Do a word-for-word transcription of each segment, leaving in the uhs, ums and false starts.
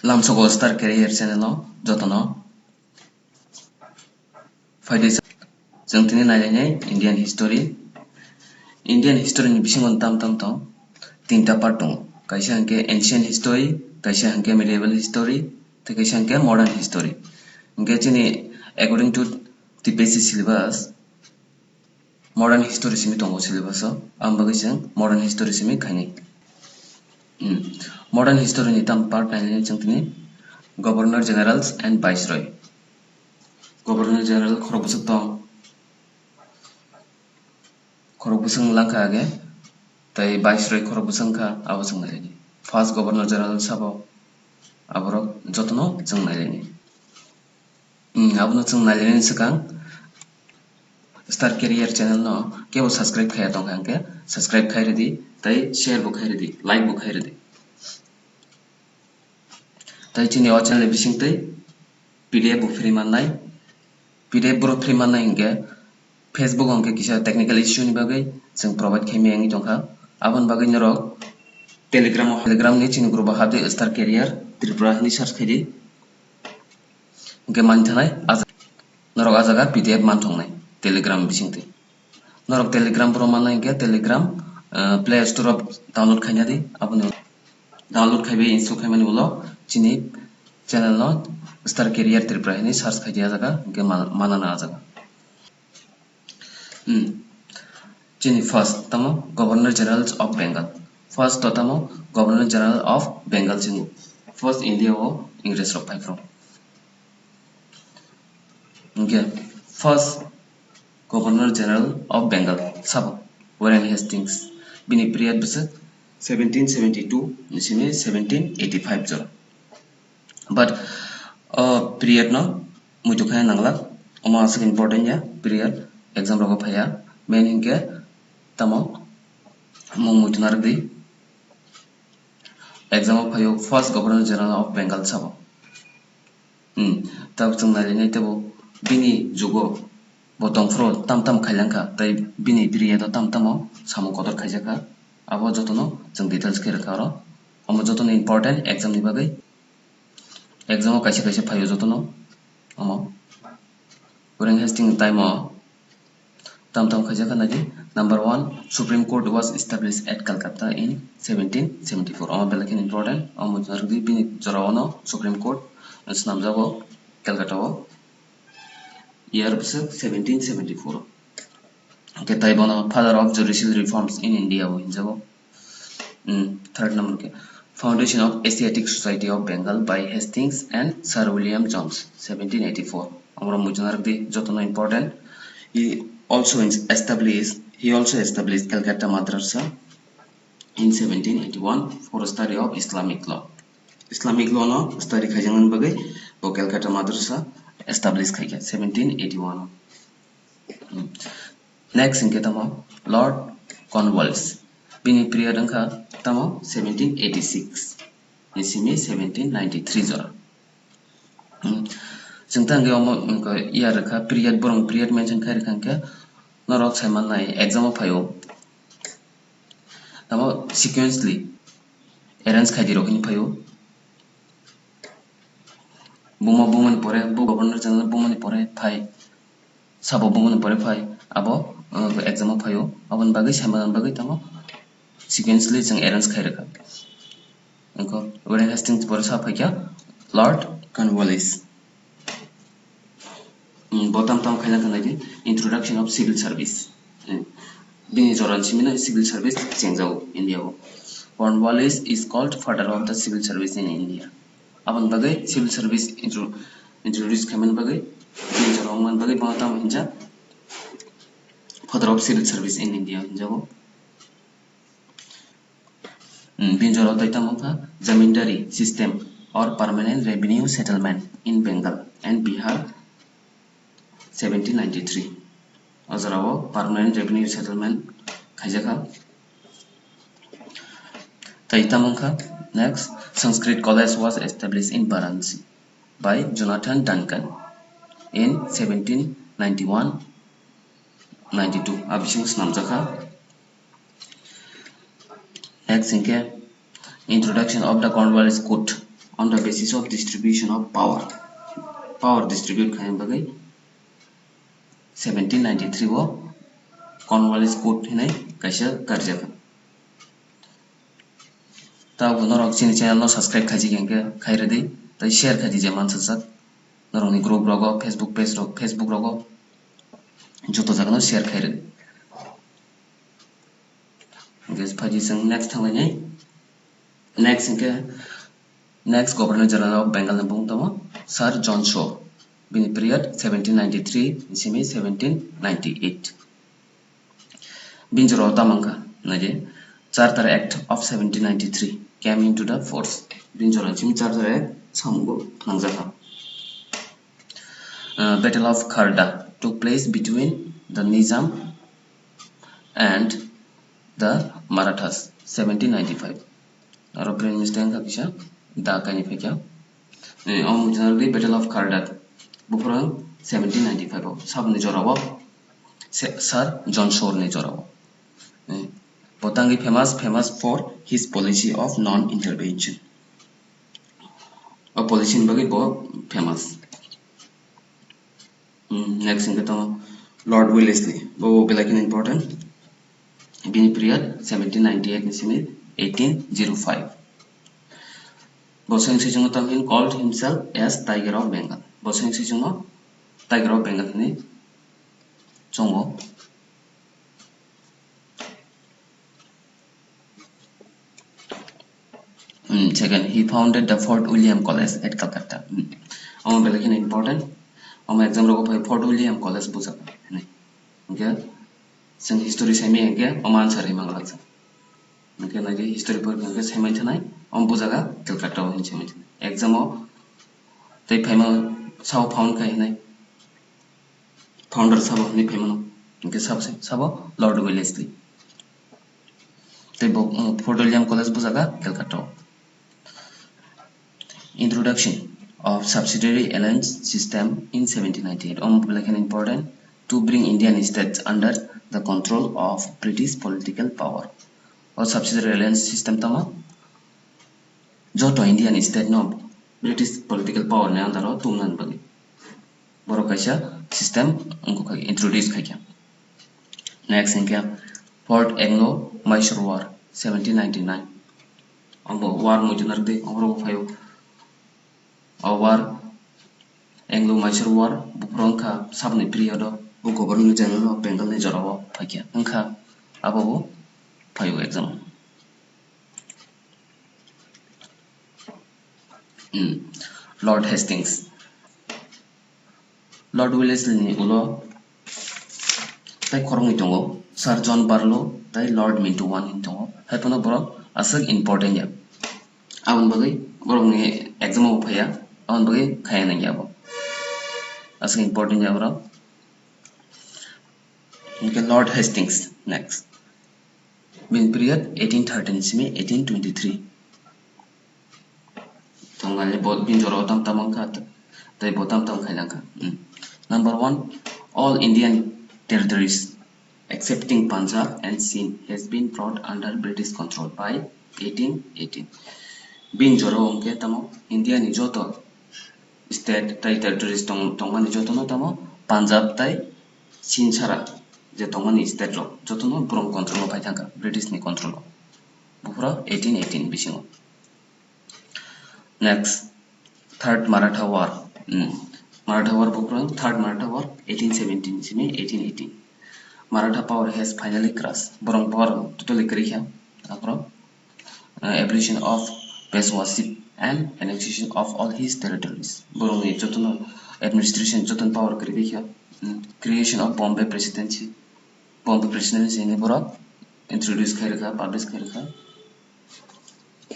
Lamsogo Star Career channel o jotono phaidi chwng tini nailainai Indian history. Indian history ni bisingo tam tam tong, tinta part tongo. Kaisa hwnkhe ancient history, kaisa hwnkhe medieval history, tei kaisa hwnkhe modern history. Hwnkhe chini according to T P S C syllabus, modern history simi tongo syllabus o, ang bagwi chwng modern history simi khainai. Hmm. Modern history ni tam part nainai chwng tini Governor Generals and Viceroy. Governor General khorok bwswk tong, khorok bwswk wng langkha age, tei Viceroy khorok bwswk wngkha, abo chwng nainai. First Governor General sabo, aborok jotono chwng nainai. Hmm, abono chwng nailainani swkang Star Career channel no kebo subscribe khaiya tongkha hwnkhe subscribe khai rwdi, tei share bo khai rwdi, like bo khai rwdi. Tei chini o channel ni bisingtwi P D F bo free mannai, P D F boro free mannai hwnkhe Facebook o hwnkhe kisa technical issue ni bagwi chwng provide khaimaya wngwi tongkha. Aboni bagwi norok Telegram o, Telegram ni chini group o habdi Star Career Tripura hinwi search khaidi. Hwnkhe manthanai, norok a jaga P D F manthoknai Telegram bisingtwi. Norok Telegram boro mannai hwnkhe Telegram, eh, Play Store o download khaina di, abono download khaibai install khaimani ulo chini channel no Star Career Tripura hinwi search khaidi a jaga, hwnkhe ma-, manana a jaga. Hmm. Chini first tamo Governor General of Bengal. First to tamo Governor General of Bengal chingo. First India o Ingres rok phai phuru. Hwnkhe first Governor General of Bengal sabo Warren Hastings. Bini period bwswk seventeen seventy-two ni simi seventeen eighty-five jora. But o period no muitu khe nanglak, omo aswk important ya period, exam rogo phaiya, main hinkhe tamo mung muitu narwk di. Exam o phaio first Governor General of Bengal sabo. Hmm, tabuk chwng nailainai teibo bini jugo bo tongphuru tam tam khailangkha, tei bini period o tam tamo samung kotor khaijakha, abo jotono chwng details khe rwkha oro. Omo jotono important exam ni bagwi. Exam o kaisa kaisa phaio jotono omo. Warren Hastings time o tam tam khaijak kha naidi. Number one, Supreme Court was established at Calcutta in seventeen seventy-four. Omo belai kheno important. Omo narwkdi bini jora ono Supreme Court swnamjago Calcutta o. Year bwswk seventeen seventy-four. Hwnkhe tei bono Father of Judicial Reforms in India bo hinjago. Hmm, third number khe Foundation of Asiatic Society of Bengal by Hastings and Sir William Jones, seventeen eighty-four. Amro muchung narwkdi jotono important. He also ins-, established, he also established Calcutta Madrasa in seventeen eighty-one for study of Islamic law. Islamic law no study khaijaknani bagwi bo Calcutta Madrasa establish khaikha seventeen eighty-one. Hmm. Next hwnkhe tamo Lord Cornwallis. Bini period wngkha tamo seventeen eighty-six ni simi seventeen ninety-three jora. Hmm. Chwng tang omo wngkha year rwkha, period, borok period mention khai rwkha hwnkhe norok sai mannai exam o phaio. Tamo sequentially arrange khai di rok hwnwi phaio. Buma bumani pore, bo Governor General bumani pore phai, sabo bumani pore phai, abo, uh, exam o phaio, aboni bagwi saimanani bagwi tamo sequentially chwng arrange khai rwkha. Wngkha, Warren Hastings pore sa phaikha Lord Cornwallis. Hmm, bo tam tam khaina thangnaidi Introduction of Civil Service. Hmm. Bini jora ni simi no civil service chengjago India o. Cornwallis is called father of the civil service in India. Aboni bagwi civil service intro-, introduce khaimani bagwi, bini jora wngmani bagwi bono tamo hinjak father of civil service in India hinjago. Hmm, bini jora tei tamo wngkha Zamindari system or permanent revenue settlement in Bengal and Bihar, seventeen ninety-three. O jorao permanent revenue settlement khaijakha. Tei tamo wngkha next, Sanskrit College was established in Varanasi by Jonathan Duncan in seventeen ninety-one ninety-two. A bisingo swnamjakha. Next hwnkhe Introduction of the Cornwallis Code. on the basis of distribution of power. Power distribute khaina bagwi seventeen ninety-three o Cornwallis Code hinwi kaisa karjak. Tabuk norok chini channel no subscribe khaijak hinkhe khairwdi, tei share khaidi je mansajak norokni group rogo, Facebook page rok, Facebook rogo joto jaga no share khairwdi. Hingke phaidi chwng next thanglainai. Next hingke next Governor General of Bengal ni bung tamo Sir John Shaw. Bini period seventeen ninety-three ni simi seventeen ninety-eight. Bini jora o tamo wngkha, naidi, Charter Act of seventeen ninety-three came into the force. Bini jora ni simi Charter Act samungo phnangjakha. Uh, Battle of Kharda took place between the Nizam and the Marathas, seventeen ninety-five. Aro prime minister wngkha kisa da kaini phaikha. Eh, omo generally Battle of Kharda buphuru seventeen ninety-five o saboni jorao se-, Sir John Shaw ni jorao. Eh, bo tangwi famous, famous for his policy of non-intervention. O policy ni bagwi bo famous. Hmm, next hingke tamo Lord Wellesley. Bo belai kheno important. Bini period seventeen ninety-eight ni simi eighteen zero five. Bo seng sijwngo tamo hin called himself as Tiger of Bengal. Bo seng sijwngo Tiger of Bengal hinwi chongo. Hmm, second, he founded the Fort William College at Calcutta. Hmm. Omo belai kheno important. Omo exam rogo phai Fort William College bujak hinwi. Hingke chwng history saimai hingke omo answer ri manglak chwng. Hingke naidi history porikha hingke saimai thanai omo bujaga Calcutta o hinwi saimai thanai. Exam o tei phaima sao found khai hinai. Founder sabo hinwi phaimano, hingke sabo se, sabo Lord Wellesley. Tei bo, uh, Fort William College bujaga Calcutta o. Introduction of subsidiary alliance system in seventeen ninety-eight. Omo belai kheno important to bring Indian states under the control of British political power. O subsidiary alliance system tamo joto Indian state no British political power ni under o tubunani bagwi borok kaisa system wngkha, introduce khaikha. Next hingkhe Fourth Anglo-Mysore War, seventeen ninety-nine. Obo war muitu narwkdi, oborok phaio. O war, Anglo-Mysore War, buphuru wngkha saboni period o, bo Governor General of Bengal ni jorao phaikha, wngkha abo bo phaio exam o. Hmm. Lord Hastings. Lord Wellesley ni ulo tei khoroknwi tongo, Sir John Barlow tei Lord Minto One hinwi tongo. Hai phano borok aswk important ya. Aboni bagwi borokni exam o phaiya, aboni bagwi khaiya nangya abo. Aswk important ya borok. Hingke Lord Hastings next. Bini period eighteen thirteen simi eighteen twenty-three. Tongmani bo bini jora o tam tam wngkha, tei bo tam tam khaina wngkha. Hmm. Number one, all Indian territories excepting Punjab and Sindh has been brought under British control by eighteen eighteen. Bini jora o hwnkhe tamo India ni joto state tei territories tong-, tongmani jotono tamo Punjab tei Sindh sara je tongmani state rok jotono borok control o phai thangkha, British ni control o. Buphuru eighteen eighteen bisingo. Next, Third Maratha War. Hmm. Maratha War buphuru third Maratha War eighteen seventeen simi eighteen eighteen. Maratha power has finally crashed. Borok power totally kwrwi kha. Aphuru uh, abolition of Peshwaship and annexation of all his territories. Borokni jotono administration jotono power kwrwi kha. Mm, creation of Bombay Presidency. Bombay Presidency ni borok introduce khai rwkha, publish khai rwkha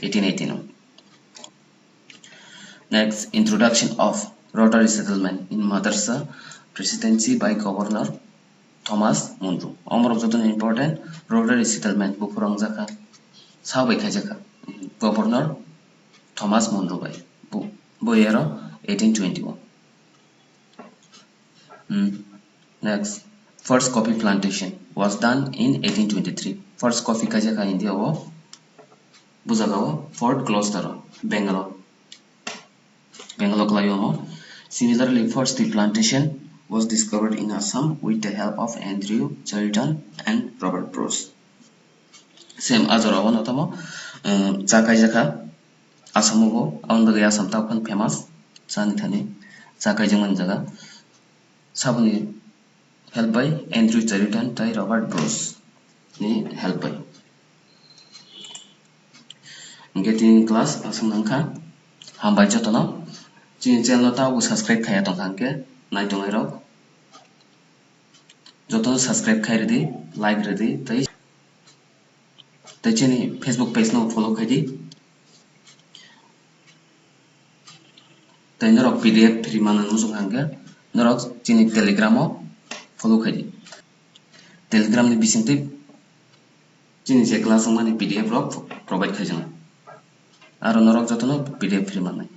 eighteen eighteen o. Next, introduction of rotary settlement in Madrasa Presidency by Governor Thomas Munro. Omorok jotono important rotary settlement buphuru wngjakha, sabai khaijakha Governor Thomas Munro bai. Bo, bo year o eighteen twenty-one. Hmm. Next, first coffee plantation was done in eighteen twenty-three. First coffee khaijakha India o, bujaga o Fort Gloucester o, Bengal o. Bengal o kwlai omo. Similarly, first the plantation was discovered in Assam with the help of Andrew Chilton and Robert Bruce. Same a jora o no tamo, um, cha kaijakha Assam o bo, aboni bagwi Assam tabukhan famous chani thani cha kaijakmani jaga. Saboni help by Andrew Chilton tai Robert Bruce ni help by. Hingke tini class aswk nangkha. Hambai jotono. Chini channel no tabuk subscribe khaiya tongkha hingke naitongnai rok. Jotono subscribe khai ridi, like ridi, tei, tei chini Facebook page no follow khai di. Tei norok P D F free manna muchung hingke norok chini Telegram o follow khai di. Telegram ni bisingtwi chini je class wngmani P D F rok provide khai jana. Aro norok jotono P D F free mannai.